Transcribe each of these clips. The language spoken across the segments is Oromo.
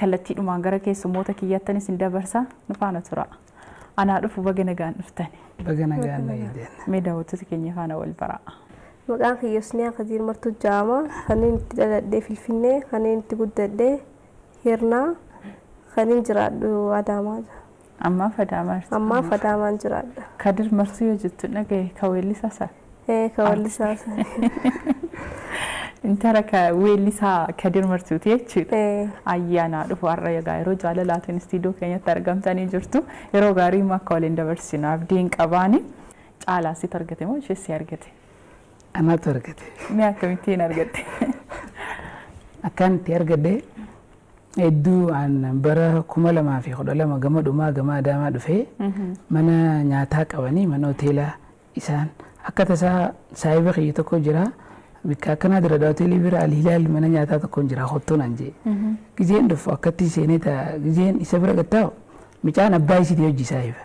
Kallattiidhumaan gara keessummoota kiyyattanis hin dabarsa, nu faana tura. Anaa dhufu, baga nagaan dhuftani. Baga nagaan na eegden. Mee daawwattoota keenya faana wal baraa. Maqaan kiyya Husniyaa Kadiir Martuu jedhama. Kanneen itti dhaladhee Finfinnee, kanneen itti guddadhee Hirnaa, kanneen jiraadhu Adaamaa. Ammaaf Adaamaa jirti. Ammaaf Adaamaan jiraadha. Kadir Martuu yoo jettu dhagaye, ka weellisaa sana. Ee, ka weellisaa sana. Intala ka weellisaa Kadir Martuuti jechuudha. Ee. Ayyaanaa dhufu, har'a egaa yeroo jaalalaatiin istiidiyoo keenyatti argamtanii jirtu. Yeroo gaarii immoo akka waliin dabarsinu abdiin qabaani. Caalaa sitti argate moo ishee si argate? Anaatu argate. Mee akkamittiin argatte? Akkaan itti argadhe hedduu, an bara 2012 gama dhumaa gama Adaamaa dhufee mana nyaataa qabanii, mana hoteelaa isaan akka tasaa saahiba kiyya tokko jira. Bikka akkanaa dira hoteelii bira Alhilaal mana nyaataa tokko jira, kottuu naan jee. Gizeen dhufu akkatti seenee ta'a, gizeen isa bira gattaa'u mucaan abbaa isiitii hojii saahiba.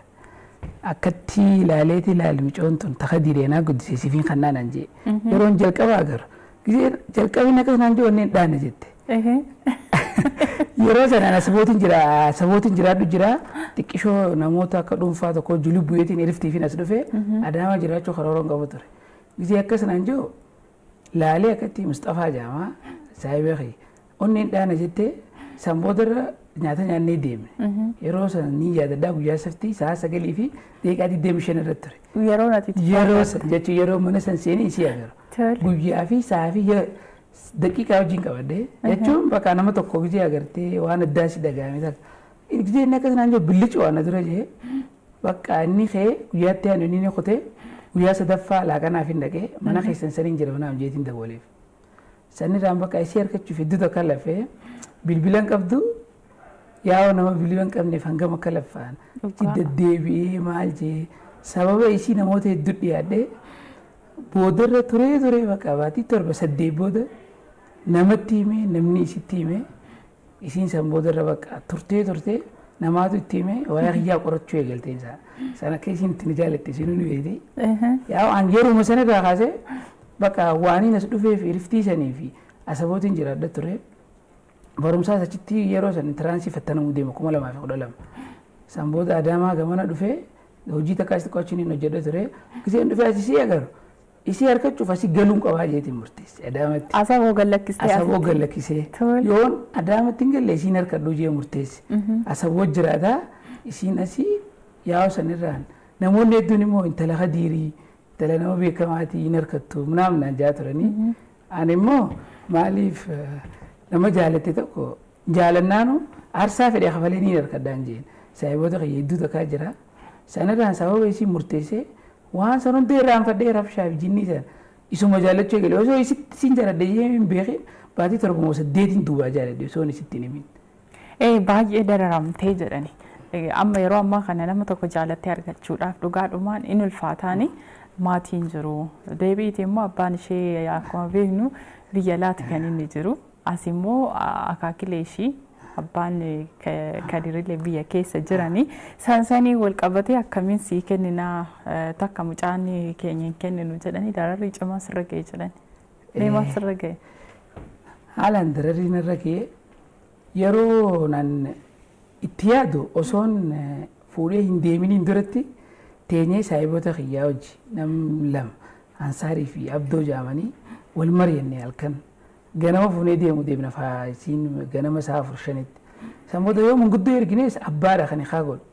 Akkatti ilaaleeti, ilaali, mucoon tun taka direenaa guddisee sifiin kannaa naan jee. Yeroon jalqaba agarru. Gizeen jalqabni akkas naan jee onneen dhaane jette. Yeroo sanaan asabootiin jira, asabootiin jiraadhu jira, xiqqishoo namoota akka dhuunfaa tokko julii bu'eetiin iriftiifin as dhufe, Adaamaa jiraachuu karoora qabu ture. Gizee akkas naan jiru laalee akkatti Mustafaa jaamaa saahiba kiyya. Onneen dhaana jettee, san boodarra nyaata nyaannee deemne. Yeroo san ni yaadadhaa, guyyaa saftii sa'a 9:25 irratti ture. Yeroo ati Yeroo san jechuun yeroo mana san seenee isii agarru. Guyyaa fi sa'a fi daqiiqaa wajjin qabadde jechuun bakka nama tokko gizee agartee waan addaa si dhagahame takka. Gizee inni akkas naan jiru billicu waan dura jee bakka inni ka'ee guyyaatti aanu inni kutee guyyaa sadaffaa laaqanaaf hin dhaqee mana keessan saniin jira mana amjeetiin dabooleef. Sanirraan bakka isii argachuuf hedduu takka lafee bilbila hin qabdu, yaa'oo nama bilbila hin qabneef hangam akka laffaan deddeebi'ee maal jee sababa isii namoota hedduu dhiyaadhee boodarra turee turee bakka baatii 7 8 booda namatti himee, namni isitti himee, isiin san boodarra bakka turtee turtee namaatu itti himee waa'ee kiyyaa qorachuu eegaltee isaa. San akka isiin itti ni jaalatte isinuu ni beekti. Yaa'u an yeruma sanarraa kaasee bakka waaniin as dhufee fi riftii sanii fi asabootiin jiraadha ture. Barumsaas achitti yeroo san entrance fattanamuu deema 2012. San booda Adaamaa gamana dhufee hojii takkaas xiqqoo achiin hin hojjedha ture. Giseen dhufee asii isii agarru. Isii argachuuf asii galuun qabaa jeetiin murteesse Adaamatti. Asaboo gallakkistee. Asaboo gallakkisee. Yoon Adaamatti hin galle isiin harkadhuu jee murteesse. Asaboo jiraataa isiin asii, yaa'u sanirraan namoonni hedduun immoo intala Kadiirii, intala nama beekamaatii hin harkattu naam jaa turanii. Ani immoo maaliif nama jaalatte tokko jaalannaanu aarsaa fedhe kafalee ni harkadhaan jeen. Saahiboota kiyya hedduu takkaa jira. Sanirraan sababa isii murteessee waan san hunda irraanfadhee rabshaa fi jinnii sana isuma jaallachuu eegale. Osoo isitti siin jaaladhe jee hin beekin baatii 7 moo 8 duubaa jaaladhe osoo isitti hin himin. Ee, baay'ee dararamtee jedhani. Amma yeroo ammaa kana nama tokko jaalattee argachuudhaaf dhugaadhumaan in ulfaataani, maatiin jiru. Deebi'iti immoo abbaan ishee akkuma beeknu biyya laati kan inni jiru. As immoo akaakilee ishii abbaan Kadirillee biyya keessa jiranii sanii wal qabatee akkamiin sii kenninaa, takka mucaan keenya hin kenninu jedhanii dararri cimaa sirra ga'e jedhani. Mee maal sirra ga'e? Haalaan dararri narra ga'e, yeroo nan itti yaadu osoon fuudhee hin deeminiin duratti teenyee saahiboota kiyyaa hojii nam lama Ansaarii fi Abdoo jaamanii wal mari'anne, halkan ganama fuunee deemu deemna faasiin ganama sa'a 4 5tti. San booda yoo manguddoo ergines abbaadha kan ikaa godhu.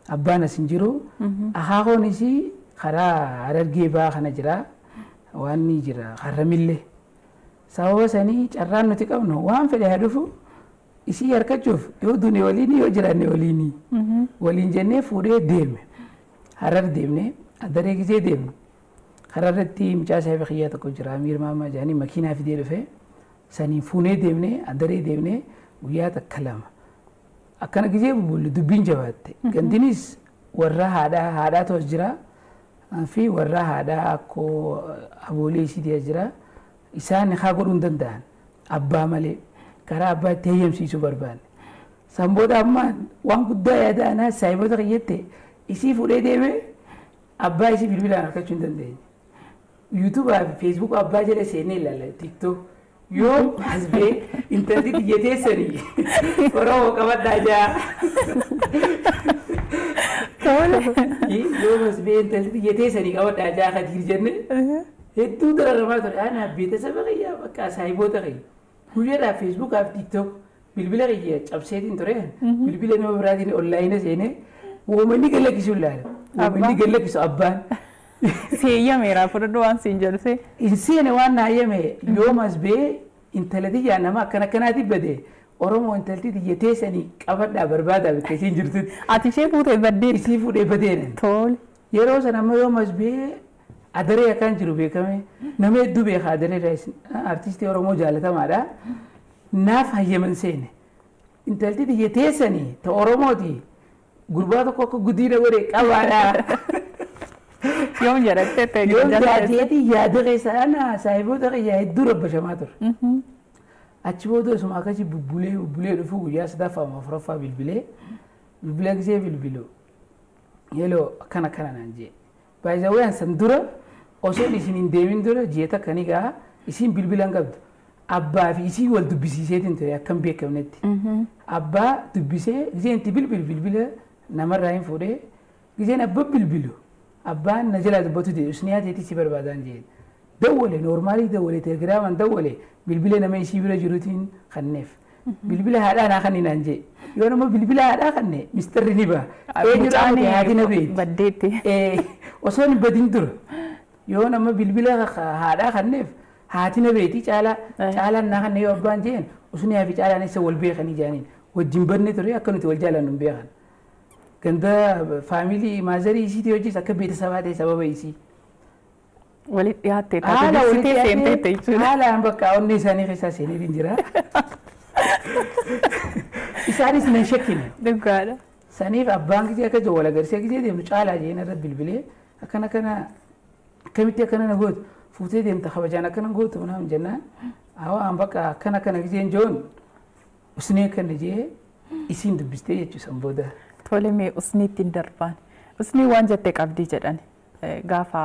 Abbaan as hin jiru. Akaakoonis karaa Harargee ba'aa kana jira. Waan ni jira Harramillee. Sababa sanii carraan nuti qabnu waan fedhe haa dhufu isii harkachuuf yoo dune waliin, yoo jiraanne waliin waliin jennee fuudhee deeme. Harar deemne, adaree gisee deemnu. Hararratti mucaa saahiba kiyyaa tokko jira, Amiir Maamaa jedhanii, makiinaa fidee dhufe saniin fuunee deemne, adaree deemne guyyaa takka lama. Akkana gisee bubbulle dubbiin jabaatte. Gandinis warra haadhaa haadhaatu as jira fi warra haadhaa akkoo aboolee isiitii as jira. Isaan haa godhuu hin danda'an abbaa malee, karaa abbaa itti heeyyamsiisuu barbaanne. San booda ammaan waan guddaa yaada anaa saahiboota kiyyatti isii fuudhee deemee abbaa isii bilbilaan argachuu hin dandeenye. Yuutuubaa fi Feesbuuk abbaa jala seenee ilaalla, TikTok Yoo as ba'ee intalli biyya teessanii Oromoo qabadhaa jaa. Yoo as ba'ee intalli biyya teessanii qabadhaa jaa Kadiir jenne hedduu dararamaa ture. Ana beeksisa kiyyaa bakka saayiboota kiyya. Guyyaadhaa Feesbuukaa fi TikTok bilbila kiyya cabseetiin ture. Bilbila nama biraatiin onlaayina seenee uumanni gallakkisu ilaala. Uumanni gallakkisu abbaan. Seeyyameera fudhadhu waan siin jedhu. Hin seene waan na hayyame yoom as ba'ee intala tiyyaa nama akkana akkanaati bade Oromoo intalti tiyya teessanii qabadhaa barbaadaa bakka isiin jirtutti. Ati ishee fuutee baddee. Isii fuudhee badeen. Tole. Yeroo sana amma yoom as ba'ee adaree akkaan jiru beekame nama hedduu beeka adaree artistii Oromoo jaalatamaadha. Naaf hayyaman seene. Intalti tiyya teessanii ta Oromooti gurbaa tokko akka guddina godhe qabaadhaa. Yoom jedhattee ta'e Yoom jaateeti yaada keessa ana saahiboota kiyyaa hedduu rabbashamaa ture. Achi booda osuma akkasi bubbulee bubbulee dhufu guyyaa sadaffaa ama afuraffaa bilbilee bilbila gisee bilbilu yeroo akkana akkana naan jee. Baay'ee san dura osoo isin hin deemin dura ji'a takka ni gaha isin bilbila hin qabdu. Abbaa fi isii wal dubbisiiseetiin ture akkam beekamnetti. Abbaa dubbisee giseen itti bilbilu bilbila namarraa hin fuudhee giseen abba bilbilu abbaan na jalaa dubbatu jedhu usniyaa teetii si barbaadaan jeen. Dawwale noormaalii dawwale telegiraamaan dawwale bilbila nama isii bira jiruutiin kanneef. Bilbila haadhaa naa kanni naan jee. Yoo nama bilbila haadhaa kanne mistarri ni ba'a. Eenyudha miti haati na beekti. Baddeetti. Osoo hin badin dura yoo nama bilbila haadhaa kanneef haati na beekti caalaa caalaan naa kanne yoo abbaan jeen usniyaa fi caalaan isa wal beekanii jaaniin wajjin badne ture akka nuti wal jaalannu hin beekan. Ganda faamilii maazarii isiitii hojii akka beeksisabaa ta'e sababa isii. Walitti dhiyaattee taate dursitee seentee jechuudha. Haalaan bakka onnee isaanii keessaa seeneetiin jira. Isaanis nan shakkine. Dhugaadha. Saniif abbaan gisee akka wal agarsiisa gisee deemnu caalaa jeen irra bilbilee akkana kana akkamitti akkana na gootu fuutee deemta kabajaan akkana gootu naam jennaan hawaan bakka akkana kana giseen joon usnee akkana jee isiin dubbistee jechuudha san booda. Tole mee usnii ittiin darbaan. Usnii waan jettee qabdii jedhan gaafa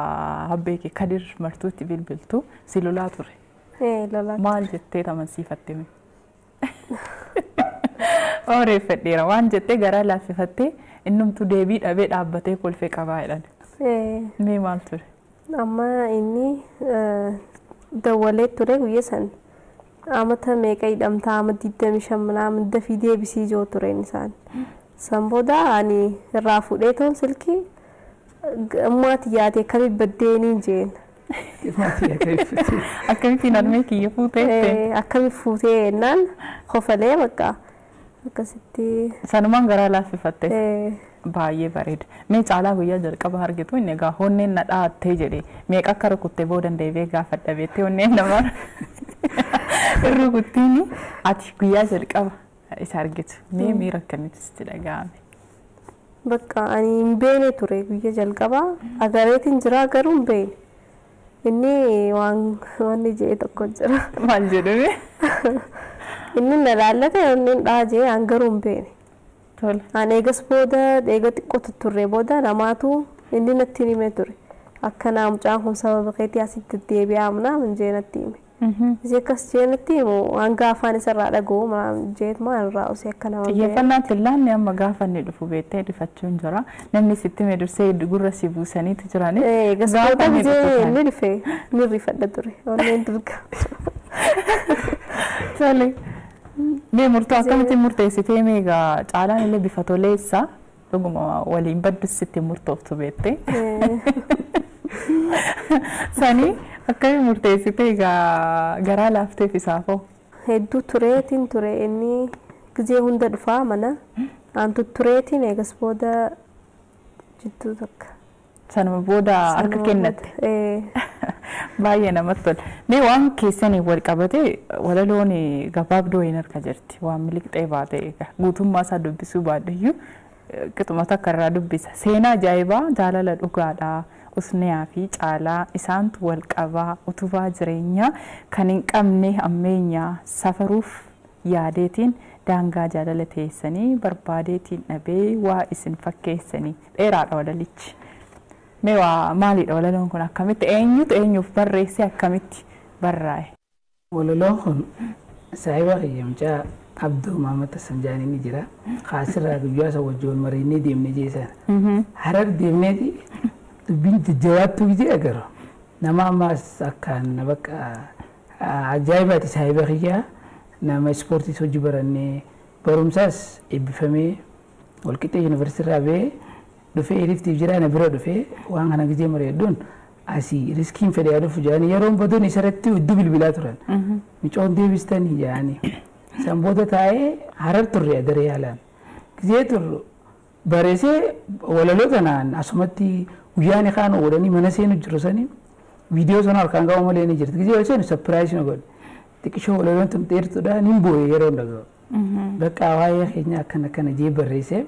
habbee kee Kadir Martuutti bilbiltu si lolaa ture. Lolaa. Maal jettee tamansiifatte mee? Oreeffadheera waan jettee garaa laaffifattee innumtuu deebii dhabee dhaabbatee kolfee qabaa jedhan. Mee maal ture? Amma inni dawwalee ture guyya san amata meeqa hidhamtaa ama 25 mana dafii deebisii jiru ture isaan. San booda ani irraa fuudhee toon silkii ammaati yaate akkamitti baddeeniin jeen. Akkamittiin harmee kiyya fuutee? Akkamitti fuutee jennaan kofalee bakka akkasitti. Sanumaan garaa laaffifatte. Baay'ee bareeda. Mee caalaa guyyaa jalqaba argitu inni egaa honneen na dhaattee jedhe meeqa akka rukuttee booda deebi'ee gaafa dhabeettee honneen nama rukuttiin ati guyyaa jalqaba isa argitu mee miira akkamitti sitti dhaga'ame? Bakka ani hin beene ture guyyaa jalqabaa agareetiin jira garuu hin beene. Inni waan wanni jee tokko jira. Maal jedhame? Inni na laallate inni dhaa jee an garuu hin beene. Tole. Ani eegas booda eega xiqqoo tutturree booda namaatu inni natti hime ture. Akkana mucaan kun sababa keetii asitti deebi'aa minaa jee natti hime. Isii akkas jee natti himu hanga afaan isarraa dhaga'u minaa jeet maal irraa osoo akka nama beeku. Xiyyeeffannaan tillaan amma gaafa inni dhufu beektee rifachuun jira. Namni sitti hime dursee gurra si buusaniitu jirani. Eegas booda jee inni dhufe ni rifadha ture. Onneen durga. Tole. Mee murtoo akkamitti murteessitee mee egaa caalaan illee bifa toleessa dhuguma waliin baddus sitti murtooftu beektee. Sanii akkamitti murteessitee egaa garaa laafteef isaafoo? Hedduu tureetiin ture inni gizee hunda dhufaa mana. An tuttureetiin eegas booda jidduu takka. Sanuma booda harka kennatte. Baay'ee namatti tola. Mee waan keessaniin wal qabate walaloon gabaabdoo hin harka jirti. Waan miliqxee baate egaa guutummaa isaa dubbisuu baadhiyyuu qixuma takka irraa dubbisa. Seenaa ajaa'ibaa jaalala dhugaadhaa. Usniyaa fi caalaa isaantu wal qabaa utubaa jireenyaa kan hin qabne ammeenyaa safaruuf yaadeetiin daangaa jaalala teessanii barbaadeetiin dhabee waa isin fakkeessanii dheeraadha walalichi. Mee waa maalidha walaloon kun akkamitti eenyutu eenyuuf barreesse akkamitti barraa'e? Walaloon kun saahiba kiyya mucaa Abduu Maamad Hassan ni jira. Kaasirraa guyyaa isa wajjin mariinee deemnee jeesan. Harar deemneeti dubbiin jajjabaattuu gisee agarru. Nama ammaas akkaan bakka ajaa'ibaati saahiba kiyyaa, nama ispoortiis hojii barannee, barumsaas eebbifamee Walqixxee yuunivarsiitii irraa ba'ee dhufee hiriftiif jira. Na bira dhufee waan kana gisee mari'adhuun asii riskiin fedhe yaa dhufu jedhanii yeroon baduun isarratti hedduu bilbilaa turan. Micoon deebistanii jedhanii. San booda taa'ee Harar turre adaree haalaan. Gisee turru bareesee walaloo tanaan asumatti guyyaan kaan oolanii mana seenu jiru sanii viidiyoo sana harkaan qabu malee ni jirti. Gisee seenu surprise nu godhe. Xiqqishoo walaloon tun dheertuudha, nin boo'e yeroo dhaga'u. Bakka waa'ee keenya akkana akkana jee barreessee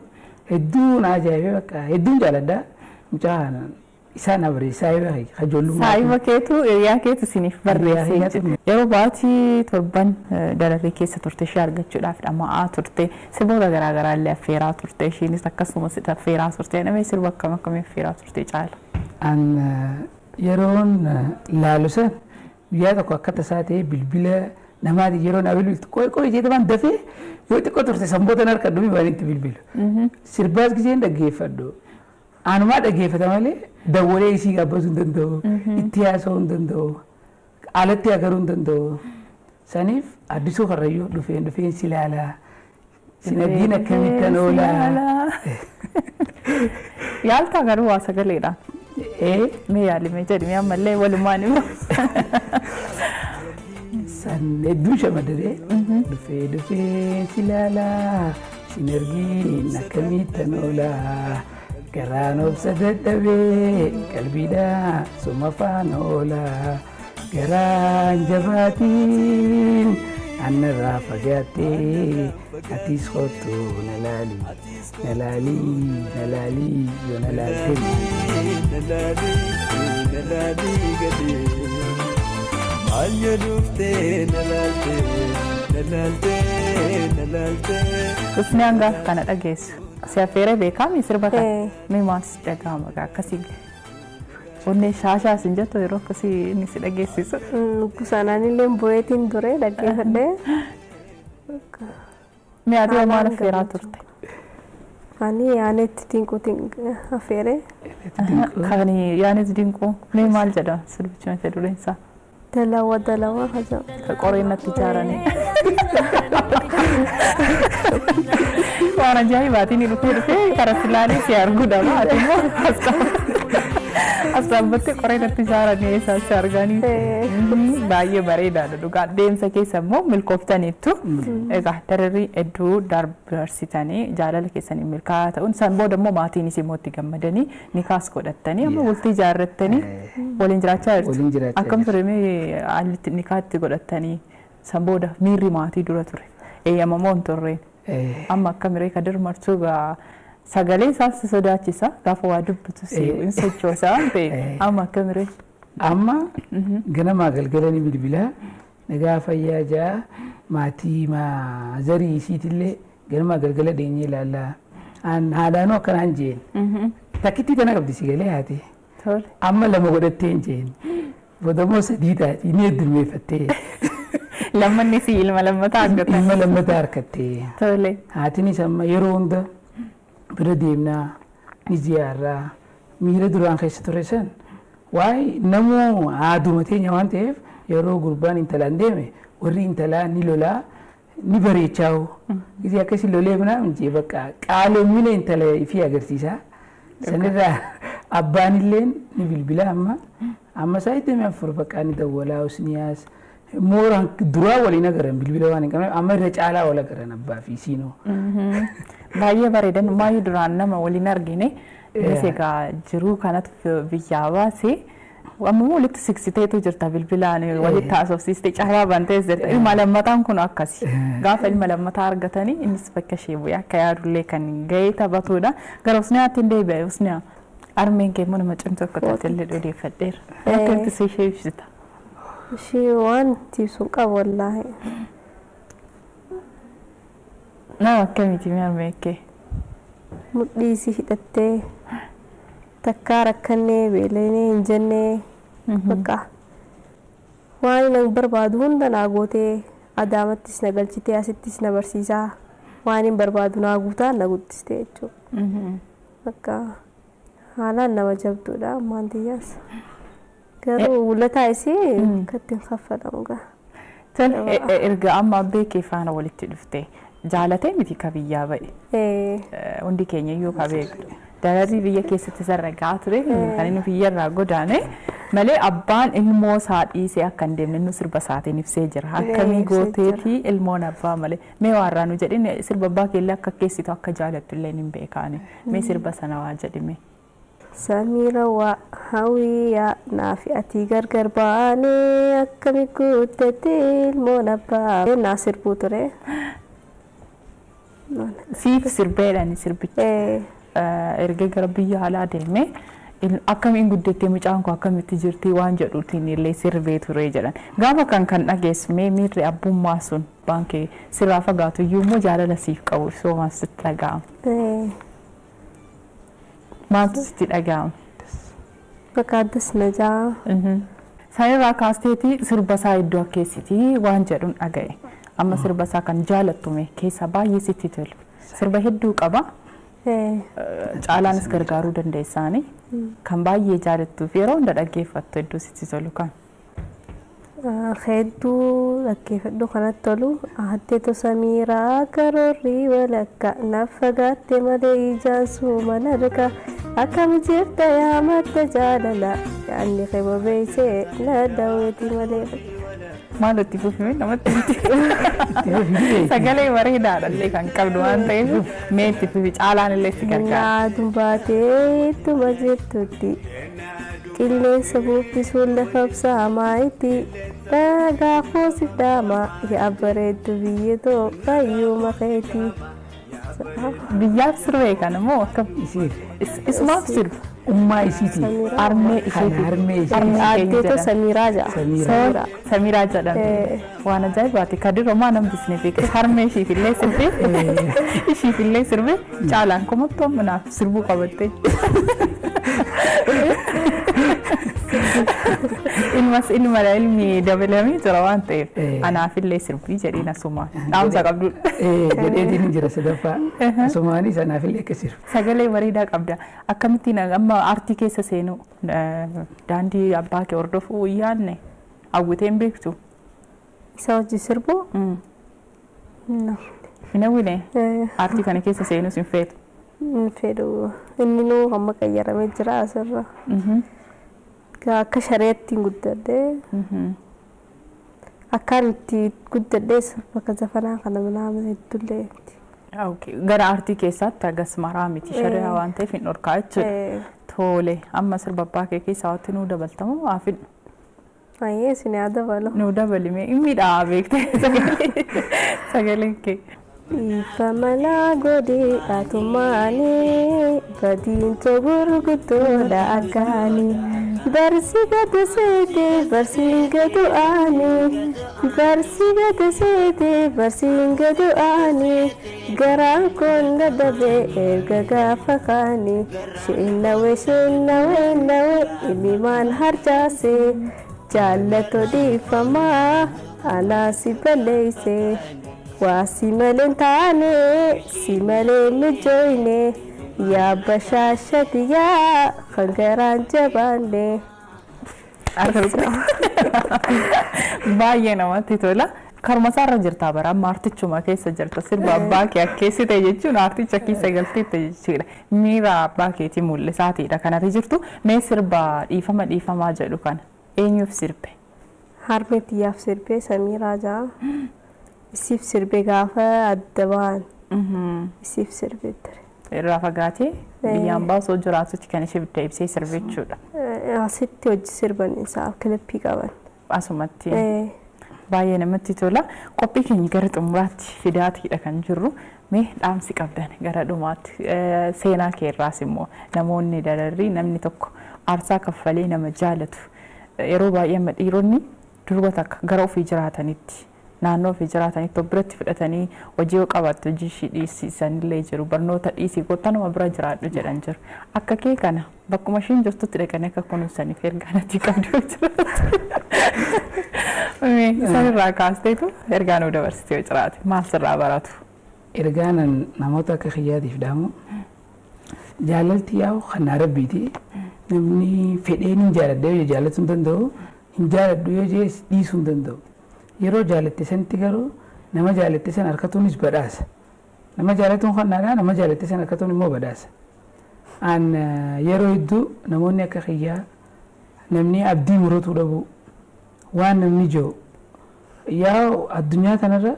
hedduu na ajaa'ibee, bakka hedduun jaaladha. Mucaa isaan na barreesse, saahiba ijoollummaa. Saahiba keetu, hiriyaa keetu isiniif barreessee jechuudha. Yeroo baatii 7 dararrii keessa turte, ishee argachuudhaaf dhama'aa turte, sirboota garaagaraa illee affeeraa turte, isheenis akkasumas affeeraa turte. Namni sirba akkam akkamii affeeraa turte caala? An yeroon laalu san guyyaa tokko akka tasaa ta'ee bilbila namaati yeroo naa bilbiltu, qoy qoy jee waan dafee yoo xiqqoo turte sanboota harka dhumi waan itti bilbilu. Sirbaas giseen dhaggeeffadhu. Anumaa dhaggeeffata malee dawwalee isii gaabbachuu hin danda'u. Itti haasa'uu hin danda'u. Alatti agaruu hin danda'u. Saniif Addisuu Karrayyuu dhufeen dhufeen si ilaalaa. Sinaggiin akkamittan oolaa. Yaaltaa garuu waa sagaleedhaan? Ee. Mee yaalimee jedhimee ammallee walumaan immoo. San hedduu shamadadee dhufee dhufee si ilaalaa, sinargiin akkamittan oolaa, garaan obsa dadhabee qalbiidhaa suma faana oolaa, garaan jabaatiin annarraa fagaattee atis kottu na laali, na laali, na laali, yoo na laalte. Na laalii gadee maal yoo dhuftee na laaltee, na laaltee, na laaltee. Usniyaan gaafa kana dhageessu si affeeree beekaami sirba kana? Ee. Mee maal si dhagahama gaa akkasii? Onnee shaashaa sin jettu yeroo akkasii inni si dhageessisu? Sanaan illee bo'eetiin ture dhaggeeffadhee. Mee ati maal Haalaan affeeraa gammachuu. turte? Ani Yaanetti Dinquutiin affeere. Kan Yaanis Dinquu mee maal jedha sirbichi, mata dureen isaa? Dalawa dalawa haja. Ka qoreen natti ijaaranii. Waan ajaa'ibaatiin dhufee dhufee karaa silaalee si arguudha. Ati immoo as dhaabbattee qoreen natti ijaaranii eessaan si arganii. Baay'ee bareedaadha dhugaa. Deemsa keessa immoo milkooftaniittu. Egaa dararrii hedduu dabarsitanii jaalala keessanii milkaa'aa ta'uun san booda immoo maatiinis immoo itti gammadanii nikaas godhattanii amma bultii ijaarrattanii waliin jiraachaa jirtu. Waliin jiraachaa Akkam ture mee haalli itti nikaatti godhattanii san booda miirri maatii dura ture? Eeyyamamoo hin turreen? Amma akka miree Kadir Martuu gaa sagalee isaas si sodaachisa, gaafa waa dubbatu si hin sochoosa waan ta'eef, amma akka miree? Amma ganamaa galgala ni bilbilaa, nagaa fayyaa jaa, maatii maazarii isiitillee ganamaa galgala dheenyee ilaallaa. An haadhaanuu akkanaan jeen. Takkittii tana qabdi si galee haati. Tole. Amma lama godhattee hin jeen. Booda sadii taati ni heddummeeffattee. Lammanni si ilma lammataa argatan. Ilma lammataa harkattee. Tole. Haatinis amma yeroo hunda bira deemnaa ni ziyaarraa, miira duraan keessa ture san waa'ee namoo haaduma teenya waan ta'eef, yeroo gurbaan intalaan deeme warri intalaa ni lolaa ni bareechaa'u. Gisee akkasii lolee minaa jee bakka qaaloomina intala ifii agarsiisa. Sanirraa abbaan illeen ni bilbila, amma amma isaa itti 4 bakka ni dawwalaa usniyaas mooraan duraa waliin agaran bilbila waan hin qabneef, amma irra caalaa wal agaran abbaa fi siinoo. Baay'ee bareedan maayyuu duraan nama waliin argine. Innis egaa jiruu kanatu biyyaa baase. Amma walitti siqsiteetu jirta, bilbilaan walitti haasofsiiste, carraa bantees jirta. Ilma lammataan kun akkasi. Gaafa ilma lammataa argatanii innis bakka ishee bu'ee akka yaadullee kan gahee taphatudha. Gara Usniyaatti hin deebi'e. Usniyaa, armeen kee immoo nama cimtuu akka taate illee odeeffadheera. Akkamitti si ishee ibsita? Ishii waan itti ibsuun qabu wallaahi. Nama akkamiiti mee armeen kee? Mudhii isii hidhattee takkaa rakkannee beeleenee hin jennee, bakka Waan inni barbaadu hunda naa gootee, Adaamattis na galchitee, asittis na barsiisaa, waan hin barbaadu naa guutaa na guddistee jechuudha. Bakka haalaan nama jabduudha ammaan tiyyaas. Garuu wulataa isii akka ittiin kaffalamu gaa. Tole, erga amma abbee kee faana walitti dhufte, jaalatee miti ka biyyaa ba'e. Hundi keenya iyyuu ka beeknu. Dararri biyya keessatti sarara gahaa ture kan inni biyyarraa godaane malee abbaan ilmoo isaa dhiisee akka hin deemne inni sirba isaatiin ibsee jira. Akkamii ibsee jira. Gooteetii ilmoon abbaa malee. Mee waarraa nu jedhin, sirba abbaa keellee akka keessittu akka jaalattu illee hin beekaani. Mee sirba sana waa jedhime. Samiira waa hawwiyaa naafi ati gargar baanee akkami guuttatte ilmoon abbaa. Naa sirbuu ture. Siif sirbeedhaan sirbichi. Erga gara biyya alaa deemee akkamiin guddattee, mucaan kun akkamitti jirti waan jedhuutiin illee sirbee ture jedhan. Gaafa kan dhageessu mee miirri abbummaa sun baankii sirraa fagaatu iyyuu immoo jaalala siif qabu ibsoo maal sitti dhaga'ama? Maaltu sitti dhaga'ama? Bakka addas na jaa. Sanirraa kaasteetii sirba isaa iddoo akkeessitii waan jedhuun dhaga'e. Amma sirba isaa kan jaalattume keessaa baay'ee sitti tolu. Sirba hedduu qaba. Caalaanis gargaaruu dandeessaani. Kan baay'ee jaalattuu fi yeroo hunda dhaggeeffattu iddoo sitti tolu kan. Hedduu dhaggeeffadhu kanatti tolu. Addeetu Samiiraa karoorri walakka naaf fagaatte malee ijaan suuma narka, akkam jirta yaa madda jaalala, yaanni kee bobeessee na daawwiti malee. Maal itti fufime namatti sagalee bareedaadha illee kan qabdu waan ta'eef, mee itti fufi, caalaan illee si gargaara. Naaduun baatee ittuma jirtutti qilleensa bubbisuun lafa ibsaamaa dhagaa koosif dhaamaa yaa bareeddu biyya too fayyuma keetii. Biyyaaf sirbee kana moo akkam? Isiif. Isumaaf sirba. Ummaa isiitiif. Harmee Kan isheetiif. harmee isheetiif. Harmee Aaddeetoo jedhama. Samiiraa jedha. Samiiraa. Samiiraa jedhamti. Waan ajaa'ibaati. Kadiroo maa namni beekte harmee ishiif illee sirbee, ishiif illee sirbee, caalaan kumattuu amma naaf sirbuu qabatte. Ilmas ilma ilmi dabalamee jira waan ta'eef anaaf illee sirbii jedhiin asuma dhaamsa qabdudha. Jedheetiin hin jira sadaffaa. Asumaanis anaaf illee akka sirbu. Sagalee bareedaa qabda. Akkamittiin amma aartii keessa seenuu, daandii abbaa kee hordofuu hin yaadne, hawwitee hin beektu? Isa hojii sirbuu? No. Hin hawwine? Aartii kana keessa seenuus hin feetu? Hin fedhu. Inni nuu amma qayyaramee jira asirra. Akka shareetti hin guddadhee. Akkaan itti guddadhees bakka zafanaa kana minaamin hedduullee miti. Okay. Gara aartii keessaatti hagas maraa miti, shari'aa waan ta'eef hin dhorkaa jechuudha. Tole, amma sirba abbaa kee keessaa wanti nuu dabaltamu haa fidhu. Ayyee, isin yaa dabalu. Nuu dabalime, hin miidhaa beektee sagaleen kee. Ifa malaa godhee atumaanii badiintoo gurguddoodha akkaanii. Barsi gadu seete barsiin gadu aanii, barsi gadu seete barsiin gadu aanii, garaan kun dadhabee erga gaafa kaanii. Sheennawe sheennawe nawe imimaan harcaasee, jaallatoo dhiifamaa anaa si balleessee. Waa si malee hin taane, si malee mijooyne, yaa bashaashati yaa kan garaan jabaanne. Baay'ee namatti tola. Karuma isaarra jirta bara, amma aartichuma keessa jirta, sirba abbaa kee akkeessite jechuun aarticha keessa galteette jechuudha. Miira abbaa keetii mul'isaatiidha kanatti jirtu. Mee sirba dhiifama dhiifamaa jedhu kana eenyuuf sirbe? Harmee xiyyaaf sirbee, Samiiraa ja'a. Isiif sirbee gaafa adda bahan isiif sirbee ture. Irraa fagaatee biyyaan baasoo jiraatutti kan ishee bidda ibsee sirbe jechuudha. Asitti hojii sirban isaa kilippii qaban. Asumatti. Baay'ee namatti tola. Qophii keenya gara xumuraatti fidaatiidha kan jirru. Mee dhaamsi qabdan gara dhumaatti, seenaa keerraas immoo namoonni dararrii namni tokko aarsaa kaffalee nama jaalatu, yeroo baay'ee amma dhiironni durba takka gara ofii jiraatanitti Naannoo ofii jiraatanitti of biratti fudhatanii hojii yoo qabaattu hojii ishii dhiisisanillee jiru. Barnoota dhiisii kottanuma bira jiraadhu jedhan jiru. Akka kee kana bakkuma ishiin jirtutti dhaqanii akka kunuunsaniif ergaa natti qabdu jiraate. Isaan irraa kaasteetu ergaa nuu dabarsite yoo jiraate maal sirraa baratu? Ergaan namoota akka kiyyaatiif dhaamu jaalalti yaa'u kan rabbiiti. Namni fedheen hin jaaladha yoo jaallachuu hin danda'u, hin jaaladhu yoo jee dhiisuu hin danda'u. Yeroo jaalatte sanitti garuu nama jaalatte san harkatuunis badhaasa. Nama jaalatuun kannaadha, nama jaalatte san harkatuun immoo badhaasa. An yeroo hedduu namoonni akka kiyyaa namni abdii muratuu dhabu waan namni jiru yaa addunyaa kanarra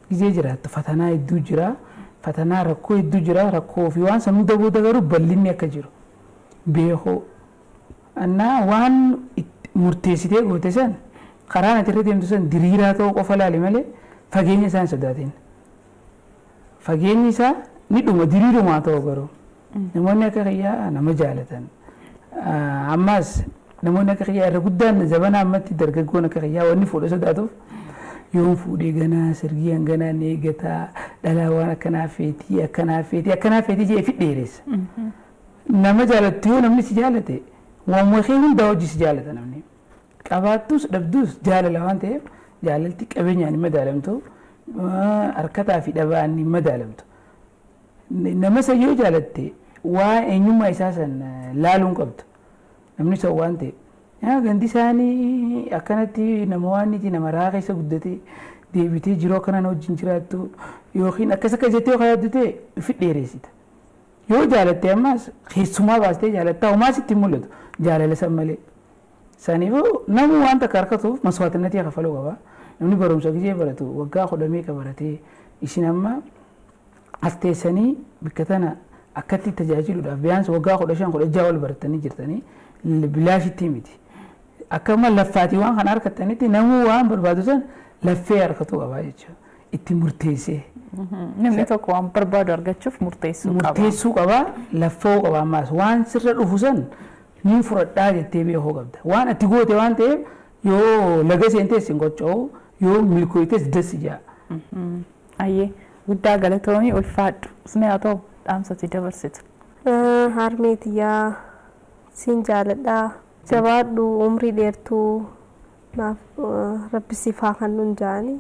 gizee jiraattu fatanaa hedduu jira, fatanaa rakkoo hedduu jira, rakkoo ofii waan san hunda booda garuu bal'inni akka jiru beekuu. Annaa waan murteessitee goote san karaan ati irra deemtu san diriiraa ta'uu qofa laali malee fageenya isaa hin sodaatin. Fageenyi isaa ni dhuma diriirumaa ta'u garuu namoonni akka kiyyaa nama jaalatan. Ammas namoonni akka kiyyaa irra guddaan zabana ammatti dargaggoon akka kiyyaa wanni fuudha sodaatuuf yoon fuudhee ganaa sirgii hanganaa ni eeggataa dhalaa waan akkanaa feetii akkanaa feetii akkanaa feetii jedhee fidheeressa. Nama jaalattu yoo namni si jaalate waanuma kee hundaa hojii si jaalata namni. Qabaattus dhabdus jaalala waan ta'eef jaalalti qabeenyaan hin madaalamtu, harkataa fi dhabaan hin madaalamtu. Nama san yoo jaalatte waa eenyummaa isaa san laaluu hin qabdu. Namni san waan ta'eef. Gandi isaanii akkanatti nama waan niti nama raa keessa guddate deebitee jiruu akkanaan wajjin jiraattu yookiin akkas akka jettee yoo yaaddu ta'e ofi dheeressita. Yoo jaalatte ammas keessumaa baastee jaalattaa homaa sitti hin mul'atu jaalala san malee. Saniifuu namni waan takka harkatuuf maswaatinnatii kafaluu qaba. Namni barumsa gizee baratu waggaa kudha meeqa baratee isin amma as teessanii bakka tana akkatti tajaajiluudhaaf biyyaansa waggaa 15 16 ol baratanii jirtanii bilaashitti miti. Akkuma laffaatii waan kana harkattanitti namuu waan barbaadu san laffee harkatuu qaba jechuudha. Itti murteessee. Namni tokko waan barbaadu argachuuf murteessuu qaba. Murteessuu qaba, laffoo qaba ammas waan sirra dhufu san ni fudhadhaa jettee beekuu qabda. Waan ati goote waan ta'eef yoo laga seentees hin qoccoo'u yoo milkooytees dassi jaa. Ayyee guddaa galatoomii ulfaadhu. Usni haa ta'u dhaamsati dabarsitu. Harmee tiyyaa siin jaaladhaa. Jabaadhu umrii dheertuu naaf rabbi siif haa kennuun jaani.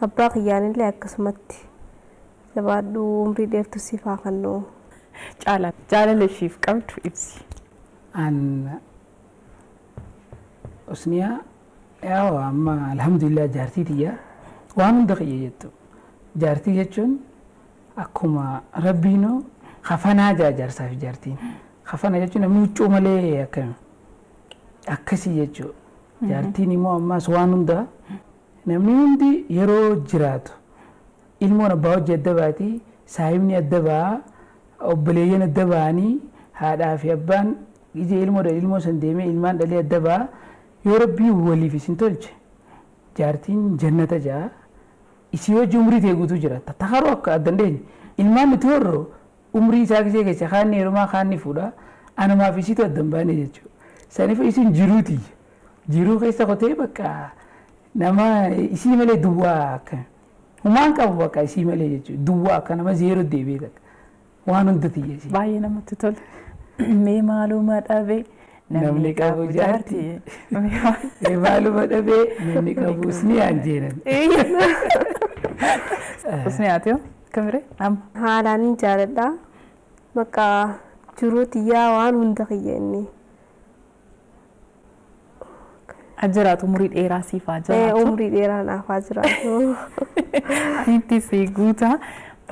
Abbaa kiyyaanillee akkasumatti jabaadhu umrii dheertuu siif haa kennu. Caala jaalala ishiif qabdu ibsi. An Usniyaa yaa amma alhamdulillah jaartii tiyyaa waan hunda kiyya jettu. Jaartii jechuun akkuma rabbiinuu kafanaa jaa jaarsaa fi jaartiin. Kafana jechuun namni huccuu malee akkami akkasii jechuudha. Jaartiin immoo ammas waan hunda namni hundi yeroo jiraatu ilmoon abbaa hojii adda baati, saahibni adda ba'a, obboleeyyan adda ba'anii haadhaa fi abbaan ija ilmoo ilmoo san deemee ilmaan dhalee adda ba'a. Yoo rabbii waliif isin tolche jaartiin jannata ja'a. Isii hojii umrii ta'e guutuu jiraata. Takaroo akka adda hin dheenye ilmaan nuti horro umrii isaa gisee keessa kaanni heerumaa kaanni fuudha. Anumaaf isiitu adda hin baane jechuudha. Saniif isin jiruuti. Jiruu keessa qotee bakka nama isii malee duwwaa akka humaan qabu bakka isii malee jechuudha. Duwwaa akka nama zeeroo deebi'ee takka waan hunda tiyya isii. Baay'ee namatti tola. Mee maaluma dhabe namni qabu jaartii. Mee maaluma dhabe namni qabu usni aan jeenan. Usni haa ta'u kamiree amma. Haalaan hin jaaladha. Maqaa jiruu tiyyaa waan hunda kiyya inni. Jiraatu umurii dheeraa siif haa jiraatu. Umurii dheeraa naaf haa jiraatu. Itti si guutaa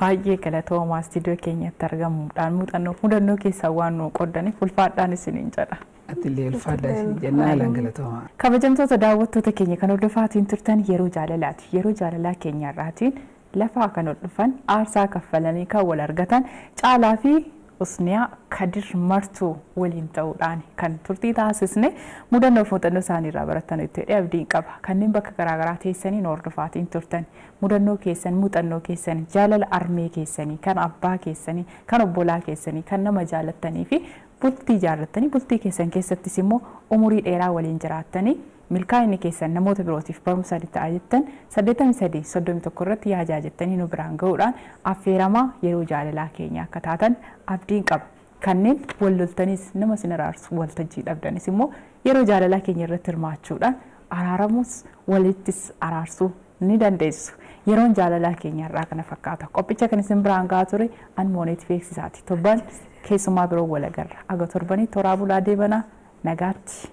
baay'ee galatoomaa istiidiyoo keenyatti argamuudhaan muuxannoo mudannoo keessaa waan nu qoodaniif ulfaadhaan isiniin jedha. Atillee ulfaadhaa isin jennaa haalaan galatoomaa. Kabajamtoota daawwattoota keenya kan hordofaatiin turtan yeroo jaalalaati. Yeroo jaalalaa keenyarraatiin lafaa kan hordofan aarsaa kaffalanii kan wal argatan Caalaa fi Usniyaa Kadir Martuu waliin ta'uudhaan kan turtii taasisne mudannoo fi muuxannoo isaaniirraa baratan itti hidhee abdiin qaba. Kanneen bakka garaagaraa teessanii nu hordofaatiin turtan mudannoo keessan muuxannoo keessan jaalala armee keessanii kan abbaa keessanii kan obbolaa keessanii kan nama jaalattanii fi bultii jaallattanii bultii keessan keessattis immoo umurii dheeraa waliin jiraattanii Milkaa'inni keessan namoota birootiif barumsa ta'a jettan 83 31 irratti yaajaa jettanii nu biraan ga'uudhaan affeeramaa yeroo jaalalaa keenya akka taatan abdiin qaba. Kanneen wal loltanis nama isin araarsu waltajjii dhabdanis immoo yeroo jaalalaa keenya irratti hirmaachuudhaan araaramus walittis araarsuu ni dandeessu. Yeroon jaalalaa keenya irraa kana fakkaata. Qophicha kan isin biraan gahaa ture an Mooneet Beeksisaati. Torban keessumaa biroo wal agarra. Aga torbanii toraa bulaa deebanaa nagaatti.